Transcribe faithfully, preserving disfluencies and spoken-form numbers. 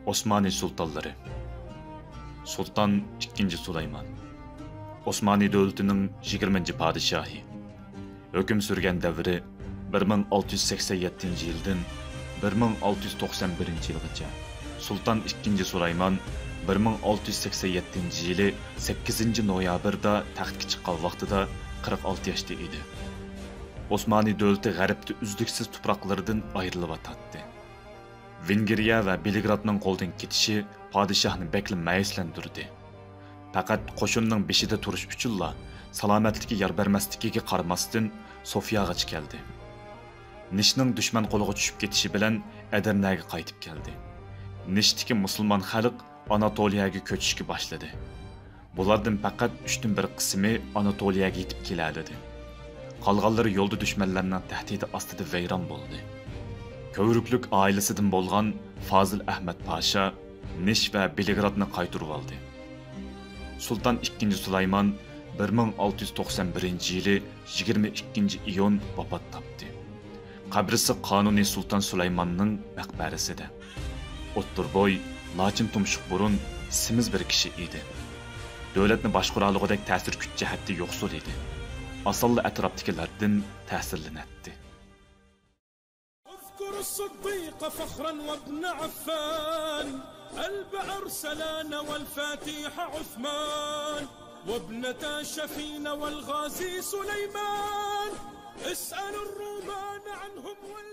ئوسمانى سۇلتانلىرى. سۇلتان ئىككىنچى سۇلايمان. ئوسمانى دۆلىتىنىڭ يىگىرمىنچى پادىشاھى. ھۆكۈم سۈرگەن دەۋرى بىر مىڭ ئالتە يۈز سەكسەن يەتتىنچى يىلدىن بىر مىڭ ئالتە يۈز توقسان بىرىنچى يىلغىچە. سۇلتان ئىككىنچى سۇلايمان بىر مىڭ ئالتە يۈز سەكسەن يەتتىنچى يىلى سەككىزىنچى نويابىردا تەختكە چىققان ۋاقتىدا قىرىق ئالتە ياشتا ئىدى. ئوسمانى دۆلىتى غەربتە ئۈزلۈكسىز تۇپراقلىرىدىن ئايرىلىۋاتاتتى. ۋېنگرىيە ۋە بېلگرادنىڭ قولدىن كېتىشى پادىشاھنى بەكلا مەيۈسلەندۈردى. پەقەت قوشۇننىڭ بېشىدا تۇرۇش ئۈچۈنلا سالامەتلىكى يار بەرمەسلىكىگە قارىماستىن، سوفىياغىچە كەلدى. نىشنىڭ دۈشمەن قولىغا چۈشۈپ كېتىشى بىلەن ئەدىرنەگە قايتىپ كەلدى. نىشتىكى مۇسۇلمان خەلق ئاناتولىيەگە كۆچۈشكە باشلىدى. بۇلاردىن پەقەت ئۈچتىن بىر قىسمى ئاناتولىيەگە يېتىپ كېلەلىدى. قالغانلىرى يولدا دۈشمەنلەرنىڭ تەھدىتى ئاستىدا ۋەيران بولدى. كۆۋرۈكلۈك ئائىلىسىدىن بولغان فازىل ئەھمەد پاشا نىش ۋە بېلگرادنى قايتۇرۇۋالدى. سۇلتان ئىككىنچى سۇلايمان بىر مىڭ ئالتە يۈز توقسان بىرىنچى يىلى يىگىرمە ئىككىنچى ئىيۇن ۋاپات تاپتى. قەبرىسى قانۇنىي سۇلتان سۇلايماننىڭ مەقبەرىسىدە. ئوتتۇرا بوي، لاچىن تۇمشۇق بۇرۇن، سېمىز بىر كىشى ئىدى. دۆلەتنى باشقۇرالىغۇدەك تەسىر كۈچ جەھەتتە يوقسۇل ئىدى. ئاسانلا ئەتراپتىكىلەردىن تەسىرلىنەتتى. اذكر الصديق فخرا وابن عفان، البئر سلان والفاتح عثمان، وابنتا شفين والغازي سليمان، اسأل الرومان عنهم وال